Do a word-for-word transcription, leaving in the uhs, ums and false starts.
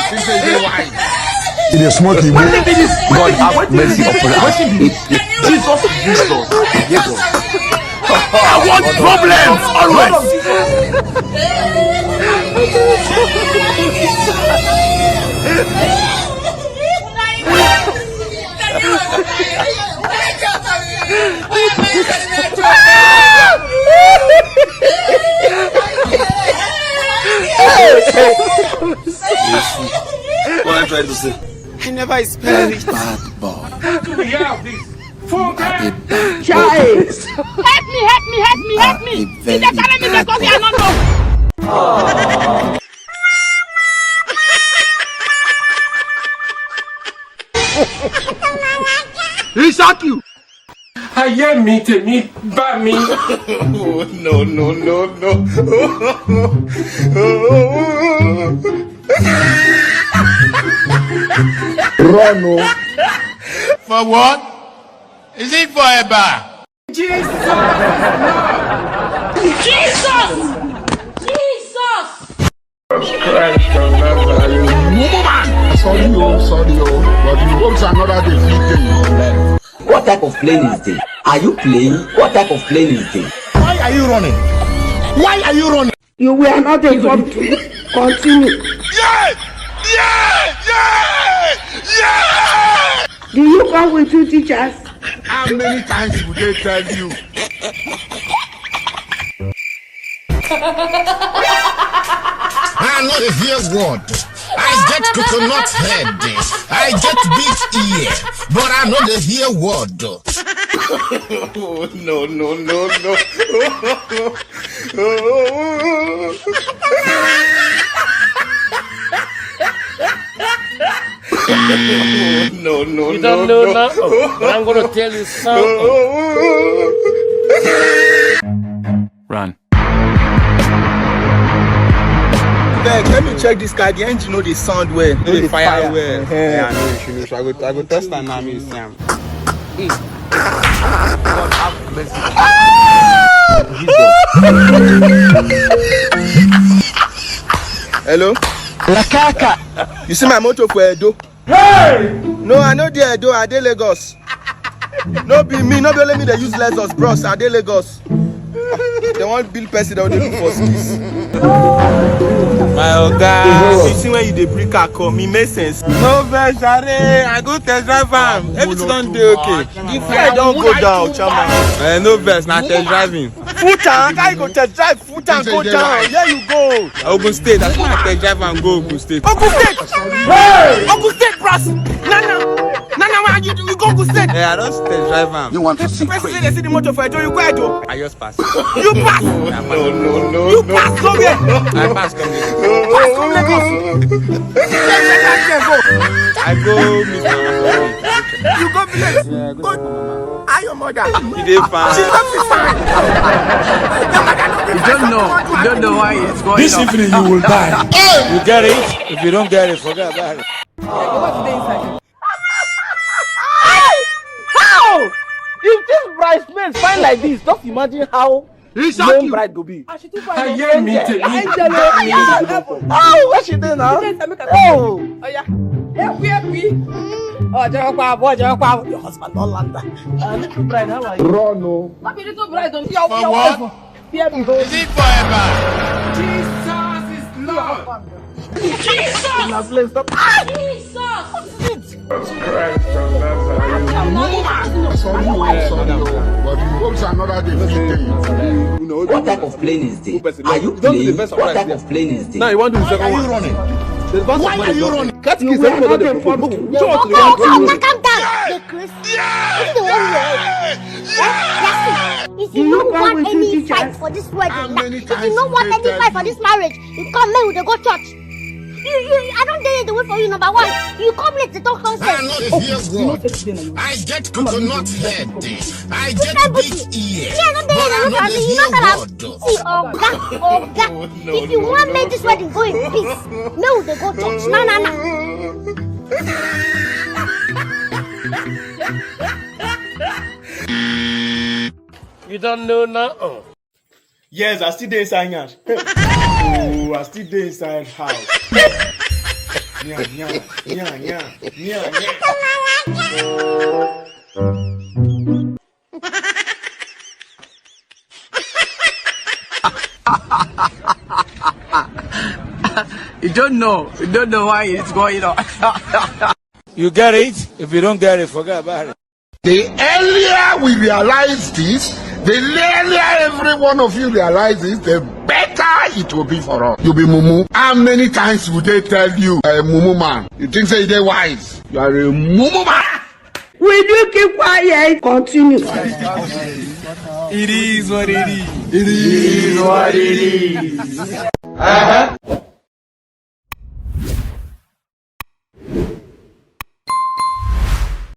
He dey smoke Igbo. God have mercy upon us. Jesus, Jesus, Jesus. I want problems always. What am I trying to say? I never expect it. Bad boy. How do we hear of this? Phone call. Help me, help me, help me, help me. If they carry me, they come here, I don't know. He shock you. Ayé mi, tèmi bá mi. No, no, no, no. Run o. For what? Is it forever? Jesus is Lord. Jesus! Jesus! Christ of Nazareth. Woman! Sorry, oh, sorry, oh. But you hope another day fit dey. What type of plane is this? Are you playing? What type of plane is this? Why are you running? Why are you running? You were not informed. Continue. Yeah! Yeah! Yeah! Yeah! Do you come with two teachers? How many times would they tell you? I know the hear word. I get coconut head. I get big ear. But I know the hear word. No, no, no, no. No, no, you don't know now, but I'm gonna tell you something. Run. Beg, let me check this car. The engine no dey sound well. No dey fire well. Yeah, I know you should know. So I go, I go test am now. Me see am. Hello? Lakaka. You see my motor for Edo? Hey! No, I no dey Edo, I dey Lagos. No be me, no be only me dey use Lexus, bros, I dey Lagos. They wan bill person that dey look for skills. My oga, you see when you dey bring car come, e make sense. No vex, jare, I go test drive am. Everything don dey okay. The fare don go down, chairman. Eh, no vex, na test driving. Full tank, how you go test drive full tank go down? Here you go. Ogun State, I think I test drive am go Ogun State. Ogun State! Hey! Ogun State, bros! Nana! Nana, why you, you go Ogun State? Yeah, I don test drive am. You want to see person say they see the motor for Edo, you go Edo. I just pass. You pass! No, no, no. You pass come here. I pass come here. Pass come Lagos. I go meet my mama. You go village. Yeah, I go see my mama. How your mother? You dey fine. She not be fine. Your mother not be fine. You don't know. You don't know why it's going on. This evening you will die. You get it? If you don't get it, forget about it. How? If this bridesmaid fine like this, just imagine how He shock you. Bride go be. Ah, she too fine. Ayé mi, tèmi. Angel, angel. Oh, where she dey now? She dey, make I Oh. Oh, yeah. Ekwi, ekwi. Oh, Jehovah, boy, Jehovah. Your husband don land. Uh, little bride, how are you? Run o. What be little bride? Don't your, your what? Wife. Fear behold. Is it forever? Jesus is Lord. Jesus! Na play stop. Jesus! Christ of Nazareth. Sorry, oh, sorry, oh. But you hope another day fit dey. What type of plane is this? Are you playing? What type of plane is this? Now you want to do the second one. Why are you running? Why are you running? Catechist, everybody dey propose. Which one you want to do? Calm down. Dey craze. Wetin dey worry your head? Eh? If you no want any fight for this wedding, if you no want any fight for this marriage, you come make we dey go church. You, you, I don dey here dey wait for you, number one. You come late dey talk nonsense. I no dey hear word. I get coconut head. I get big ear. Me, I don dey here dey wait for you, you no tell am. See, oga, oga, if you wan make this wedding go in peace, make we dey go church. Na, na, na. You don't know now. Yes, I still dey inside house. Oh, I still dey inside house. Yeah, yeah, yeah, yeah, yeah, yeah. You don't know. You don't know why it's going on. You get it? If you don't get it, forget about it. The earlier we realize this, the earlier every one of you realize this, the better it will be for us. You be mumu. How many times would they tell you, a mumu man? You think say they wise? You are a mumu man. Will you keep quiet? Continue. It is what it is. It is what it is. Uh-huh.